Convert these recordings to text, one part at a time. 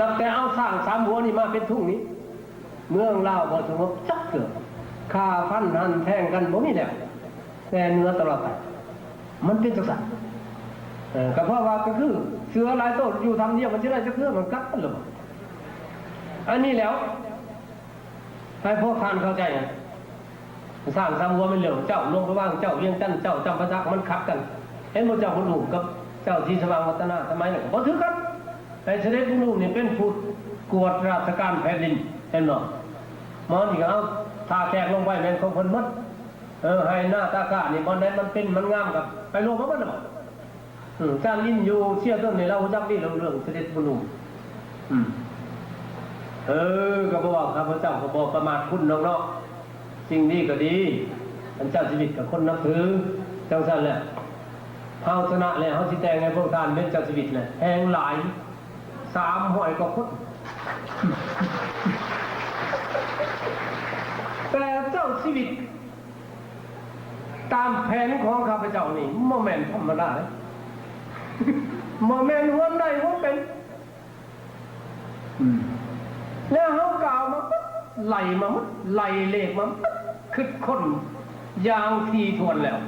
ນັບແຕ່ເອົາຊ້າງສາມຫົວນີ້ມາເປັນທຸງນີ້ ເມືອງລາວບໍ່ສະຫງົບຈັກເທື່ອ. ຂ້າຟັນຫັນແທງກັນບໍ່ມີແລ້ວ ແຕ່ເໜືອຕະຫຼອດໄປ. ມັນເປັນຈັ່ງຊັ້ນ. ເອີ ກໍເພາະວ່າ ກໍຄືເສືອຫຼາຍໂຕຢູ່ຖ້ຳດຽວ ມັນຊິໄດ້ຈັກເທື່ອ? ມັນກັດກັນລະບໍ່? ອັນນີ້ແຫຼະ ໃຫ້ພວກທ່ານເຂົ້າໃຈນະ. ຊ້າງສາມຫົວແມ່ນເລື່ອງເຈົ້າຫຼວງພະບາງ, ເຈົ້າວຽງຈັນ, ເຈົ້າຈຳປາສັກ, ມັນຂັດກັນ. ເຫັນບໍ່ ເຈົ້າບຸນອຸມກັບເຈົ້າສີສະຫວ່າງວັດທະນາ ສະໄໝນັ້ນກໍບໍ່ຖືກກັນ. ໃຫ້ສະເດັດບຸນອຸມນີ້ເປັນຜູ້ກວດລາຊະການແຜ່ນດິນ ເຫັນບໍ່? ໝໍນີ້ກໍເອົາທ່າແຂກລົງໄປແມ່ນຂອງເພິ່ນໝົດ. ເອີ ໄຮ່ນາຕາກ້ານີ້ ບ່ອນໃດມັນເປັນມັນງາມກໍໄປລວມເອົາໝົດແລ້ວ. ອືມ ຈານອິນຢູ່ເຊຍຕົນນີ້ ລາວຮູ້ຈັກດີເລື່ອງສະເດັດບຸນອຸມ. ອືມ ເອີ ກໍບໍ່ວ່າ ຂ້າພະເຈົ້າກໍບໍ່ປະໝາດຄຸນດອກເນາະ. ສິ່ງດີກໍດີ, ອັນເຈົ້າຊີວິດກໍຄົນນັບຖື. ຈັ່ງຊັ້ນແຫຼະ ເຮົາຊະນະແລ້ວ ເຮົາຊິແຕ່ງໃຫ້ພວກທ່ານເປັນເຈົ້າຊີວິດແຫຼະ ແຮງຫຼາຍ ສາມຮ້ອຍກວ່າຄົນ. ແຕ່ເຈົ້າຊີວິດ ຕາມແຜນຂອງຂ້າພະເຈົ້ານີ້ ບໍ່ແມ່ນທຳມະດາເດ້ ບໍ່ແມ່ນຫວນໄດ້ຫວນເປັນ. ອືມ ແລ້ວເຮົາກ່າວມາໝົດ ໄລ່ມາໝົດ ໄລ່ເລກມາໝົດ ຄິດຄົ້ນຢ່າງຖີ່ຖ້ວນແລ້ວ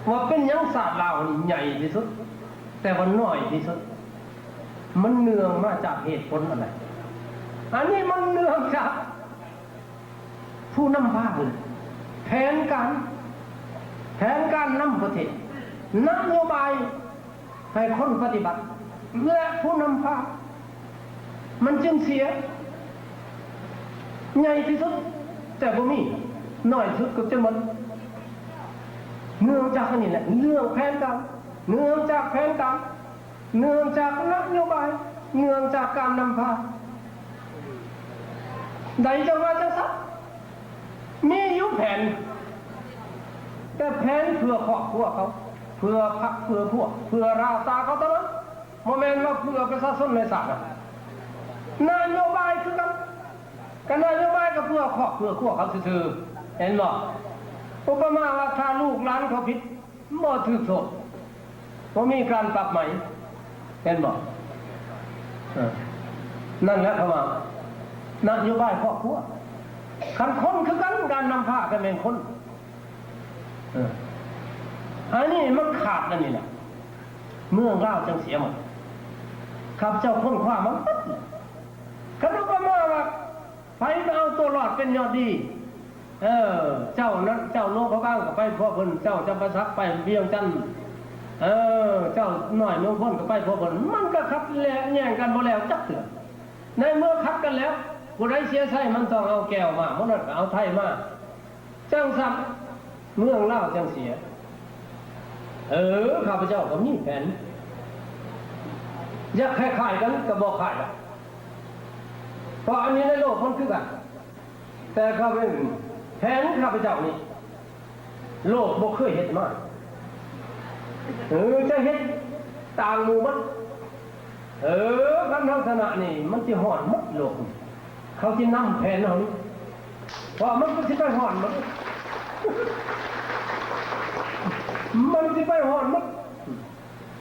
ວ່າເປັນຫຍັງຊາດລາວນີ້ໃຫຍ່ທີ່ສຸດ ແຕ່ວ່ານ້ອຍທີ່ສຸດ. ມັນເນື່ອງມາຈາກເຫດຜົນອັນໃດ? ອັນນີ້ມັນເນື່ອງຈາກ ຜູ້ນຳພາ ແຜນການ ແຜນການນຳປະເທດ, ນະໂຍບາຍໃຫ້ຄົນປະຕິບັດ ແລະ ຜູ້ນຳພາ ມັນຈຶ່ງເສຍ. ໃຫຍ່ທີ່ສຸດແຕ່ບໍ່ມີ, ນ້ອຍທີ່ສຸດກໍຈະໝົດ. ເນື່ອງຈາກອັນນີ້ແຫຼະ ເລື່ອງແຜນການ, ເນື່ອງຈາກແຜນການ ເນື່ອງຈາກນະໂຍບາຍ, ເນື່ອງຈາກການນຳພາ. ໃດຈະວ່າຈັ່ງຊັ້ນ? ມີຢູ່ແຜນ, ແຕ່ແຜນເພື່ອຄອບຄົວເຂົາ, ເພື່ອພັກເພື່ອພວກ, ເພື່ອລາຊາເຂົາເທົ່ານັ້ນ, ບໍ່ແມ່ນວ່າເພື່ອປະຊາຊົນໃນຊາດນະ. ນະໂຍບາຍຄືກັນ, ກະນະໂຍບາຍກໍເພື່ອຄອບເພື່ອຄົວເຂົາຊື່ໆ ເຫັນບໍ່? ອຸປະມາວ່າ ຖ້າລູກຫຼານເຂົາຜິດ ບໍ່ຖືກໂທດ, ບໍ່ມີການປັບໃໝ, ເຫັນບໍ່? ເອີ ນັ້ນແຫຼະເຂົາວ່າ ນະໂຍບາຍຄອບຄົວ. ຄັນຄົນຄືກັນ, ການນຳພາກໍແມ່ນຄົນ. ເອີ ອັນນີ້ມັນຂາດອັນນີ້ແຫຼະ, ເມືອງລາວຈັ່ງເສຍໝົດ. ຂ້າພະເຈົ້າຄົ້ນຄວ້າມາໝົດ. ຄັນອຸປະມາວ່າ ໃຜກໍເອົາຕົວລອດເປັນຍອດດີ. ເອີ ເຈົ້ານັ້ນ ເຈົ້າຫຼວງພະບາງກໍໄປພວກເພິ່ນ, ເຈົ້າຈຳປາສັກໄປວຽງຈັນ, ເອີ ເຈົ້ານ້ອຍເມືອງໂພນກໍໄປພວກເພິ່ນ. ມັນກໍຂັດແຍ່ງກັນບໍ່ແລ້ວຈັກເທື່ອ. ໃນເມື່ອຂັດກັນແລ້ວ ຜູ້ໃດເສຍໄຊມັນຕ້ອງເອົາແກວມາ, ຜູ້ນັ້ນກໍເອົາໄທມາ. ຈັ່ງຊັ້ນເມືອງລາວຈັ່ງເສຍ. ເອີ ຂ້າພະເຈົ້າກໍມີແຜນ ຢາກຄ້າຍໆກັນກໍບໍ່ຄ້າຍດອກ, ເພາະອັນນີ້ໃນໂລກມັນຄືກັນ. ແຕ່ຂ້າເປັນ ແຜນຂ້າພະເຈົ້ານີ້ ໂລກບໍ່ເຄີຍເຮັດມາ. ເອີ ຈະເຮັດຕ່າງໝູ່ໝົດ. ເອີ ຄັນເຮົາຊະນະນີ້ ມັນຊິຮອດໝົດໂລກ. ເຂົາຊິນຳແຜນເຮົານີ້ ເພາະມັນກໍຊິໄປຮອດໝົດ, ມັນຊິໄປຮອດໝົດ.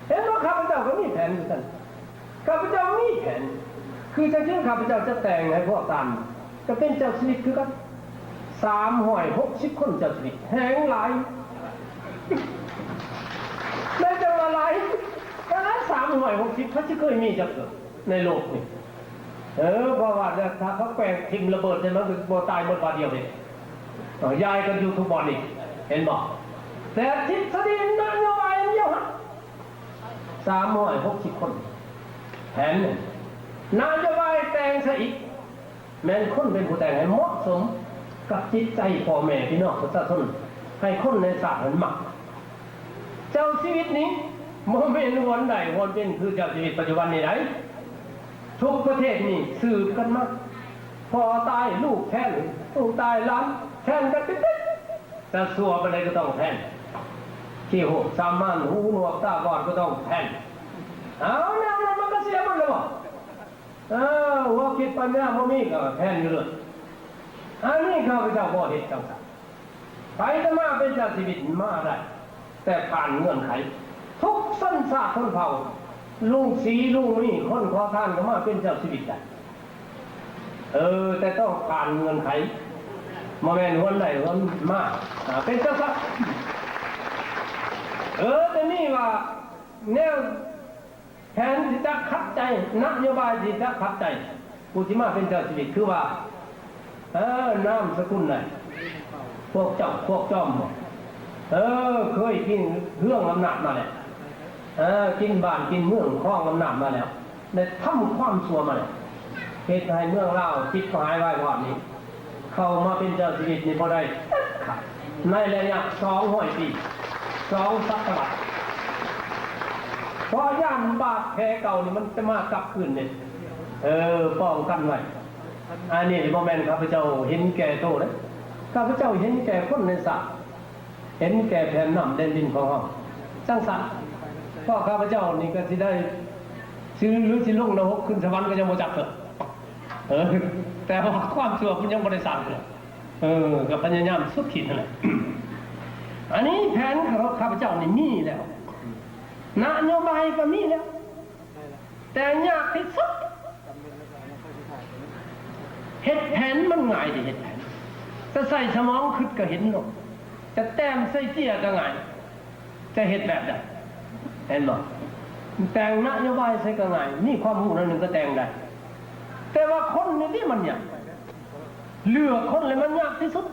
ເຫັນບໍ່? ຂ້າພະເຈົ້າກໍມີແຜນຄືກັນ. ຂ້າພະເຈົ້າມີແຜນ ຄືຈັ່ງຊີ້ ຂ້າພະເຈົ້າຈະແຕ່ງໃຫ້ພວກທ່ານ ກໍເປັນເຈົ້າຊີວິດຄືກັນ ສາມຮ້ອຍຫົກສິບຄົນ. ເຈົ້າຊີວິດແຮງຫຼາຍ ແມ່ນຈັ່ງວ່າຫຼາຍ ສາມຮ້ອຍຫົກສິບ ເຂົາຊິເຄີຍມີຈັກເທື່ອໃນໂລກນີ້. ເອີ ເພາະວ່າຖ້າເຂົາແກວ່ງຖິ້ມລະເບີດໃສ່ ມັນບໍ່ຕາຍໝົດບາດດຽວເດ້. ເອີ ຢາຍກັນຢູ່ທຸກບ່ອນນີ້ ເຫັນບໍ່? ແຕ່ທິດສະດີນະໂຍບາຍອັນດຽວຫັ້ນ ສາມຮ້ອຍຫົກສິບຄົນ. ແຜນໜຶ່ງ ນະໂຍບາຍແຕ່ງຊະອີກ ແມ່ນຄົນເປັນຜູ້ແຕ່ງໃຫ້ເໝາະສົມກັບຈິດໃຈພໍ່ແມ່ພີ່ນ້ອງປະຊາຊົນ ໃຫ້ຄົນໃນຊາດຫັ້ນມັກ. ເຈົ້າຊີວິດນີ້ບໍ່ແມ່ນຫວນໄດ້ຫວນເປັນຄືເຈົ້າຊີວິດປັດຈຸບັນນີ້ໃດ໋. ທຸກປະເທດນີ້ສືບກັນມາ ພໍ່ຕາຍລູກແທນ, ລູກຕາຍຫຼານແທນກັນຕິດໆ. ຈະຊົ່ວປານໃດກໍຕ້ອງແທນ. ຂີ້ຫູດສາມານ ຫູໜວກຕາບອດກໍຕ້ອງແທນ. ເອົາ ແນວນັ້ນມັນກໍເສຍໝົດແລ້ວ. ເອີ ຫົວຄິດປັນຍາບໍ່ມີກໍແທນຢູ່ເລີຍ. ອັນນີ້ຂ້າພະເຈົ້າບໍ່ເຮັດຈັ່ງຊັ້ນ. ໃຜຈະມາເປັນເຈົ້າຊີວິດມາໄດ້ ແຕ່ຜ່ານເງື່ອນໄຂ. ທຸກຊົນຊາດຊົນເຜົ່າ ລຸງສີລຸງມີ ຄົນຂໍທານກໍມາເປັນເຈົ້າຊີວິດໄດ້. ເອີ ແຕ່ຕ້ອງຜ່ານເງື່ອນໄຂ ບໍ່ແມ່ນຫວນໄດ້ຫວນມາ. ອ່າ ເປັນຈັ່ງຊັ້ນ. ເອີ ແຕ່ນີ້ວ່າແນວ ແຜນທີ່ຈະຂັດໃຈ, ນະໂຍບາຍທີ່ຈະຂັດໃຈຜູ້ທີ່ມາເປັນເຈົ້າຊີວິດ ຄືວ່າ ເອີ ນາມສະກຸນໃດ ພວກເຈົ້າ ພວກຈອມບໍ? ເອີ ເຄີຍກິນເຮືອງອຳນາດມາແລ້ວ, ເອີ ກິນບ້ານກິນເມືອງຄອງອຳນາດມາແລ້ວ, ໄດ້ທຳຄວາມຊົ່ວມາແລ້ວ, ເຮັດໃຫ້ເມືອງລາວຈິບຫາຍວາຍວອດນີ້ ເຂົ້າມາເປັນເຈົ້າຊີວິດນີ້ບໍ່ໄດ້ເດັດຂາດ ໃນໄລຍະສອງຮ້ອຍປີ ສອງສັດຕະວັດ, ເພາະຢ້ານບາດແຜເກົ່ານີ້ມັນຈະມາກັບຄືນເດ້. ເອີ ປ້ອງກັນໄວ້. ອັນນີ້ບໍ່ແມ່ນຂ້າພະເຈົ້າເຫັນແກ່ໂຕເດ້, ຂ້າພະເຈົ້າເຫັນແກ່ຄົນໃນຊາດ, ເຫັນແກ່ແຜ່ນນ້ຳແຜ່ນດິນຂອງເຮົາ. ຈັ່ງຊັ້ນ ເພາະຂ້າພະເຈົ້ານີ້ກໍຊິໄດ້ ຊິ ຫຼື ຊິລົງນະຮົກຂຶ້ນສະຫວັນກໍຍັງບໍ່ຈັກເທື່ອ. ເອີ ແຕ່ວ່າຄວາມຊົ່ວເພິ່ນຍັງບໍ່ໄດ້ສ້າງເທື່ອ. ເອີ ກໍພະຍາຍາມສຸດຂີດຫັ້ນແຫຼະ. ອັນນີ້ແຜນຂອງຂ້າພະເຈົ້ານີ້ມີແລ້ວ, ນະໂຍບາຍກໍມີແລ້ວ, ແຕ່ຍາກທີ່ສຸດ ເຮັດແຜນມັນງ່າຍເດ້ ເຮັດແຜນ ຈະໃສ່ສະໝອງຄິດກໍເຫັນໂລດ, ຈະແຕ້ມໃສ່ເຈ້ຍກໍງ່າຍ. ຈະເຮັດແບບໃດ ເຫັນບໍ່? ແຕ່ງນະໂຍບາຍໃສ່ກໍງ່າຍ, ມີຄວາມຮູ້ໜ້ອຍໜຶ່ງກໍແຕ່ງໄດ້, ແຕ່ວ່າຄົນນີ້ຕິມັນຍາກ, ເລືອກຄົນແລ້ວມັນຍາກທີ່ສຸດ.